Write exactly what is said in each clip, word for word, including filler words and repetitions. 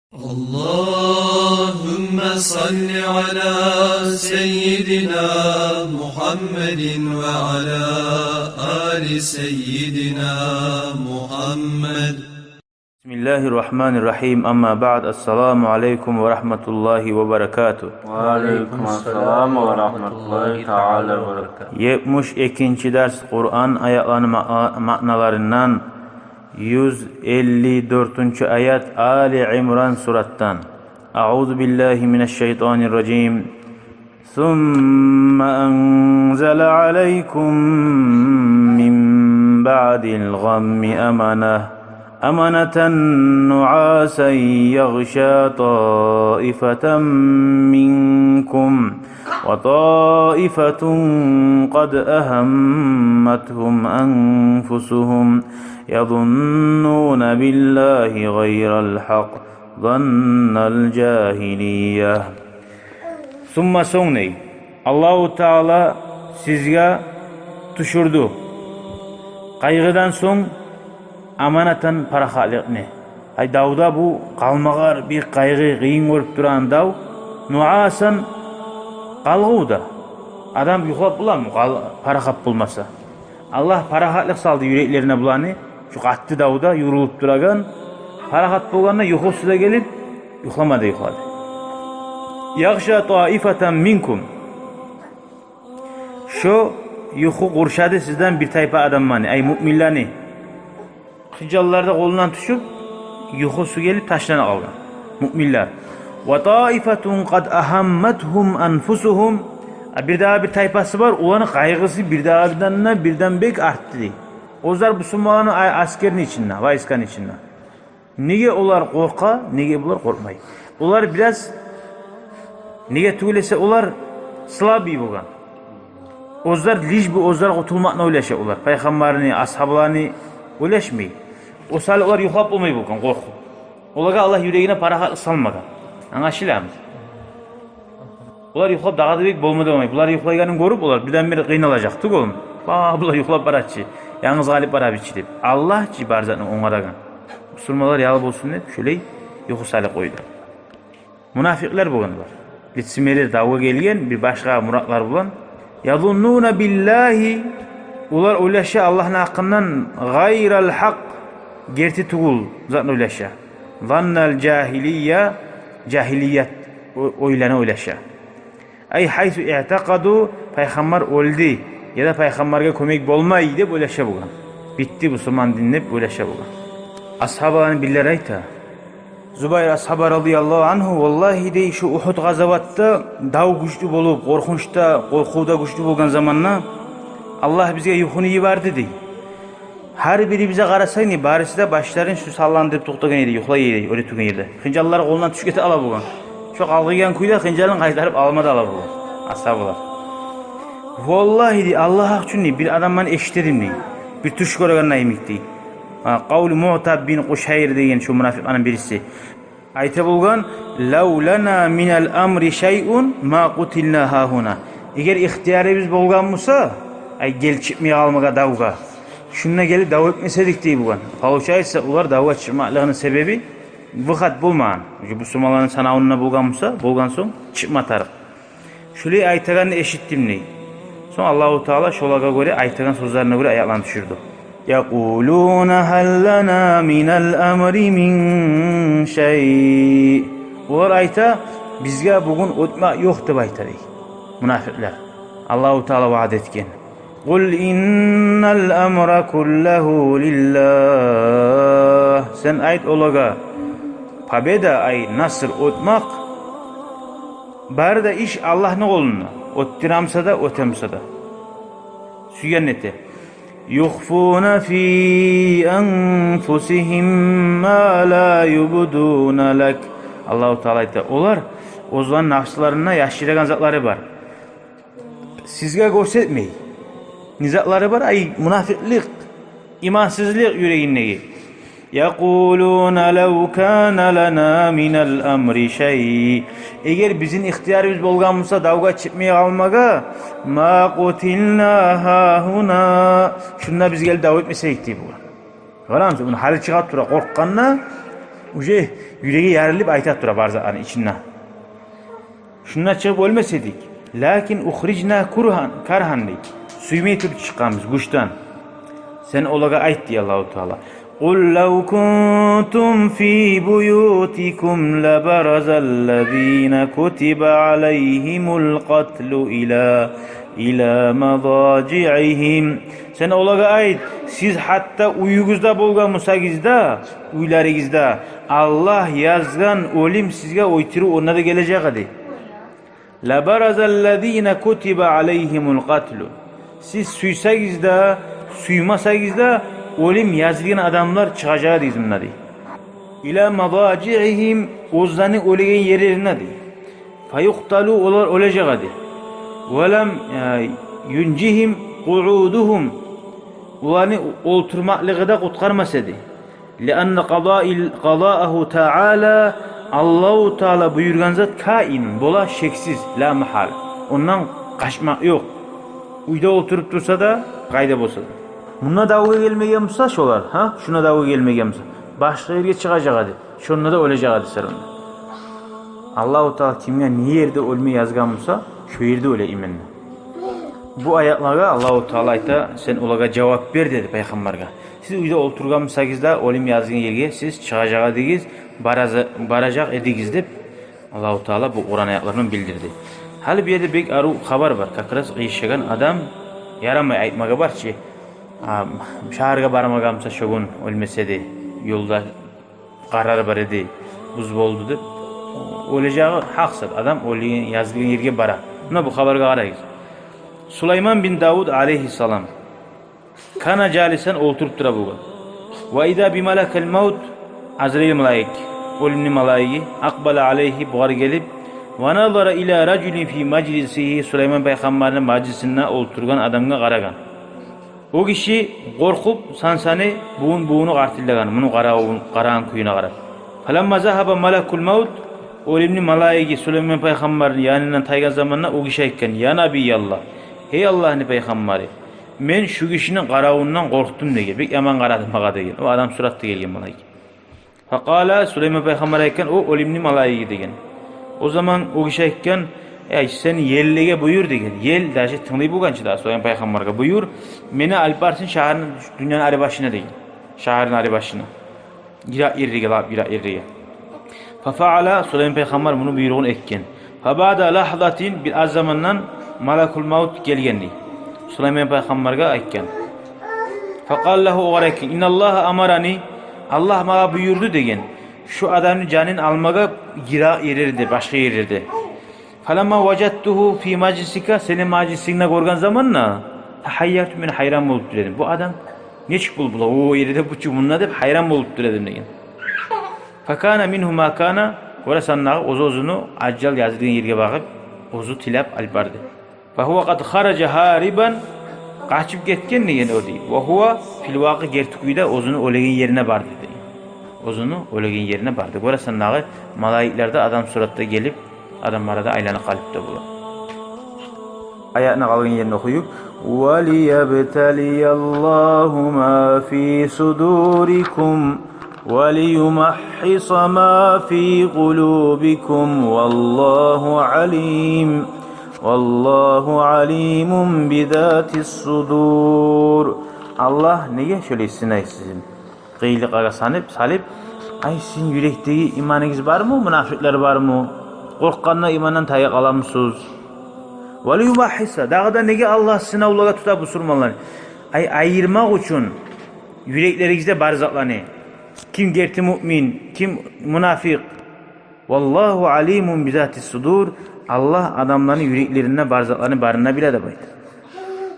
اللهم صل على سيدنا محمد وعلى آل سيدنا محمد. بسم الله الرحمن الرحيم. أما بعد. السلام عليكم ورحمة الله وبركاته. وعليكم السلام ورحمة الله تعالى وبركاته. Етмиш экинчи дарс, Къуран аятланы ма-, маъналарындан. Юз элли дёртюнчю аят, Али Имран суратдан. أعوذ بالله من الشيطان الرجيم. ثم أنزل عليكم من بعد الغم أمنة، أمنة نعاسا يغشى طائفة منكم وطائفة قد أهمتهم أنفسهم يظنون بالله غير الحق ظن الجاهلية. Сумма, сонг, дей, Аллагьу Таала сизге тюшюрдю къайгъыдан сонг аманатан, парахатлыкъны. Ай, давда бу къалмагъар бир къайгъы, къыйын гёрюп турагъан дав, нуасан, къалгъу да. Адам юхлап боламы, къал-, парахат болмаса? Аллагь парахатлыкъ салды юреклерине буланы, шу къатты давда юрюлюп турагъан, парахат болгъанда юхусу да гелип, юхлама да юхлады. يغشى طائفة منكم. Шо юху къуршады сизден бир тайпа адамланы, ай, муъминлени. Хынжаллар да къолундан тюшюп, юхусу гелип ташлана къалгъан муъминлер. وطائفة قد أهمتهم أنفسهم. А бирдагъы бир тайпасы бар, оланы къайгъысы бирдагъы бирден, бирден бек артды, дей. Оьзлер бусурманланы, ай, аскерни ичинде, войсканы ичинде. Неге олар къоркъа, неге булар къоркъмай? Олар бираз, неге тюгюл эсе, олар слабый болгъан. Оьзлер лишь бы оьзлер къутулмакъны ойлаша олар. Пайхаммарны, асгьабаланы ойлашмай. О саялы олар юхлап болмай болгъан, къоркъув. Олагъа Аллагь юрегине парахатлыкъ салмагъан. Англашыламы? Олар юхлап дагъы да бек болма да болмай. Булар юхлайгъанын гёрюп, олар бирден-бир къыйналажакъ тюгюлмю? Ба, булар юхлап бара чы, янгыз къалып бара бир чи деп. Аллагь чы бар затны онгарагъан. Бусурманлар ял болсун деп, шолай юху салып къойду. Мунафикълер болгъан булар. Лицемерлер, давгъа гелген бир башгъа муратлар булан. يظنون بالله, олар ойлаша Аллагьны гьакъындан غير الحق, герти тюгюл затны ойлаша. ظن الجاهلية, жагьилият о-, ойланы ойлаша. أي حيث اعتقدوا, пайхаммар оьлдю, яда пайхаммаргъа кёмек болмай деп ойлаша болгъан. Битди бусурман дин деп ойлаша болгъан. Асгьабаланы бирлери айта. Зубайр асгьаба радияллагьу ангьу, валлагьи, дей, шу Угьуд къазаватда дав гючлю болуп, къоркъунч да, къоркъув да гючлю болгъан заманда Аллагь бизге юхуну йиберди, дей. Гьар бирибизге къарасанг, барысы да башларын шу салландырып токътагъан эди, юхлай эди, оьре тургъан ерде. Хынжаллар къолундан тюшюп гете ала болгъан. Шо къалгъыйгъан кюйде хынжалын къайтарып алма да ала болгъан асгьабалар. Валлагьи, дей, Аллагь гьакъ учун, дей, бир адамдан эшитдим, дей. Бир тюш гёргенде йимик, дей. Къавлу Муътаб бин Къушайр деген шу мунафикъланы бириси. Айта болгъан: لو لنا من الأمر شيء ما قتلنا هاهنا. Эгер ихтиярыбыз болгъан буса, ай, гел чыкъмай къалмагъа давгъа, шунда гелип дав этмес эдик, дей болгъан. Получается, олар давгъа чыкъмакълыгъыны себеби выход болмагъан. Уже бусурманланы санавунда болгъан буса, болгъан сонг чыкъма тарыкъ. Шулай айтагъанны эшитдим, дей. Сонг Аллагьу Таала шолагъа гёре, айтагъан сёзлерине гёре аятланы тюшюрдю. يقولون هل لنا من الأمر من شيء. Олар айта: «Бизге бугюн оьтмек ёкъ», — деп айта, дей, мунафикълер. Аллагьу Таала ваъда этген: قل إن الأمر كله لله. Сен айт олагъа: победа, ай, наср, оьтмек, бары да иш Аллагьны къолунда. Оьтдюре буса да, оьте буса да, сюйгенин эте. يخفون في أنفسهم ما لا يبدون لك. Аллагьу Таала айта: олар оьзлени нафсларында яшырагъан затлары бар, сизге гёрсетмей. Не затлары бар? Ай, мунафикълыкъ, имансызлыкъ юрегиндеги. يقولون لو كان لنا من الأمر شيء. Эгер бизин ихтиярыбыз болгъан буса давгъа чыкъмай къалмагъа, ما قتلنا هاهنا, шунда биз гелип дав этмес эдик, дей болгъан. Къарамыса, муну гьали чыгъа тура къоркъгъанда, Уже юреги ярылып айта тура бар затланы ичинде. Шунда чыгъып оьлмес эдик. Лакин ухрижна кургьан, каргьан дей. Сюймей туруп чыкъгъанбыз гючден. Сен олагъа айт, дей Аллагьу Таала. Къул лав кунтум фи буютикум лабаразаллазина кутиба алайгьимул къатлу ила, ила мадажигьигьим. Сен олагъа айт, сиз гьатта уьюгюзде болгъан бусагъыз да, уьйлеригизде, Аллагь язгъан оьлюм сизге оьлтюрюв онда да гележек эди. Лабаразаллазина кутиба алайгьимул къатлу. Сиз сюйсегиз де, сюймесегиз де, оьлюм язылгъан адамлар чыгъажакъ эди изминде, дей. Ила мадажигьигьим, оьзлени оьлеген ерлерине, дей. Фаюкъталу, олар оьлежек эди. Валам, э, юнжигьим къуудугьум, оланы олтурмакълыгъы да къутгъармас эди. Лианна къадаил-, къадаагьу таала, Аллагьу Таала буюргъан зат каин, бола шексиз, ла магьала. Ондан къачмакъ ёкъ. Уьйде олтуруп турса да, къайда болса да. Мунда давгъа гелмеген буса шолар, гьа? Шунда давгъа гелмеген буса, башгъа ерге чыгъажакъ эди. Шонда да оьлежек эди сарында. Аллагьу Таала кимге не ерде оьлме язгъан буса, шо ерде оьле именно. Бу аятлагъа Аллагьу Таала айта, сен олагъа жавап бер, деди пайхаммаргъа. Сиз уьйде олтургъан бусагъыз да, оьлюм язылгъан ерге сиз чыгъажакъ эдигиз, бараза-, баражакъ эдигиз деп, Аллагьу Таала бу Къуран аятлардан билдирди. Гьали бу ерде бек арив хабар бар. Как раз къыйышагъан адам ярамай айтмагъа бар чы. А, шагьаргъа бармагъан буса, шо гюн оьлмес эди, ёлда къарар бар эди, буз болду деп. Оьлежеги гьакъ зат, адам оьлеген, язылгъан ерге бара. Муна бу хабаргъа къарагъыз. Сулайман бин Давуд алайгьиссалам. Кана жалисан, олтуруп тура болгъан. Ва иза би малакил маут, Азраил малайик, оьлюмню малайиги, акъбала алайгьи, бугъар гелип, ва назара ила ражулин фи мажлисигьи, Сулайман пайхаммарны мажлисинде олтургъан адамгъа къарагъан. О гиши къоркъуп, сансаны бувун-бувуну къартыллагъан, муну къаравун-, къарагъан кююне къарап. Фаламма загьаба малакул маут, оьлюмню малайиги Сулайман пайхаммарны янындан тайгъан заманда о гиши айтгъан: «Я Набияллагь, гьей Аллагьны пайхаммары, мен шу гишини къаравундан къоркъдум», — деген. «Бек яман къарады магъа», — деген. О адам суратда гелген малайик. Факъала, Сулайман пайхаммар айтгъан: «О оьлюмню малайиги», — деген. О заман о гиши айтгъан: «Эй, сен еллеге буюр, — деген. — Ел даже тынглай болгъан чы да Сулайман пайхаммаргъа. Буюр, мени алып барсын шагьарны, дюньяны ари башына, — деген. — Шагьарны ари башына. Йыракъ ерлеге, лап йыракъ ерлеге». Фафаала, Сулайман пайхаммар муну буйругъун этген. Фабаъда лагьзатин, бир аз замандан малакул маут гелген, дей. Сулайман пайхаммаргъа айтгъан. Факъала лагьу, огъар айтгъан: «Инналлагьа амарани, Аллагь магъа буюрду, — деген, — шу адамны жанын алмагъа йыракъ ерлерде, башгъа ерлерде. Фаламма важадтугьу фи мажлисика, сени мажлисингде гёрген заманда, тагьайярту, мен гьайран болуп тур эдим. Бу адам нечик болуп бола, о ерде, бу чу мунда деп гьайран болуп тур эдим», — деген. Факана мингьу ма кана, гёресен дагъы, оьз-оьзюню ажал язылгъан ерге багъып, оьзю тилеп алып барды. Фагьува къад хаража гьарибан, къачып гетген, деген, о, дей. Ва гьува фил вакъи, герти кюйде оьзюню оьлеген ерине барды, дей. Оьзюню оьлеген ерине барды. Гёресен дагъы, малайиклер де адам суратда гелип, адамлар да айланып къалып да бола. Аятны къалгъан ерин охуюкъ. Ва лиябталияллагьу ма фи судурикум, ва лиюмагьхиса ма фи къулубикум, валлагьу алим, валлагьу алимун бизатис судур. Аллагь неге шолай сынай сизин? Къыйынлыкъгъа санып, салып, ай, сизин юрекдеги иманыгъыз бармы, мунафикълер бармы? Къоркъгъанда имандан тайып къаламысыз? Ва лиюмагьхиса, дагъы да неге Аллагь сынавлагъа тута бусурманланы? Ай, айырмакъ учун юреклеригизде бар затланы. Ким герти муъмин, ким мунафикъ. Валлагьу алимун бизатис судур. Аллагь адамланы юреклеринде бар затланы барын да биле деп айта.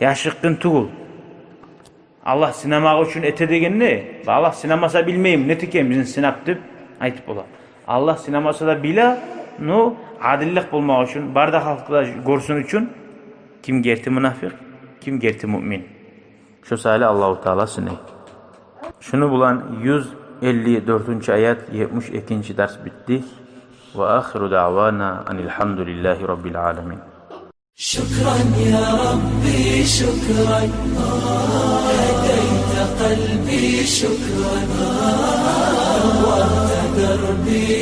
Яшыртгъын тюгюл. Аллагь сынамакъ учун эте дегенде, Аллагь сынамаса билмейми, нетикен бизин сынап деп айтып бола. Аллагь сынамаса да биле, но адиллик болмакъ учун, бары да халкъ да гёрсюн учун, ким герти мунафикъ, ким герти муъмин. Шо саялы Аллагьу Таала сынай. Шуну булан юз элли дёртюнчю аят, етмиш экинчи дарс битди. Ва ахиру даъвана анил гьамдулиллагьи раббил аламин. شكرا يا ربي، شكرا. هديت قلبي، شكرا. نورت دربي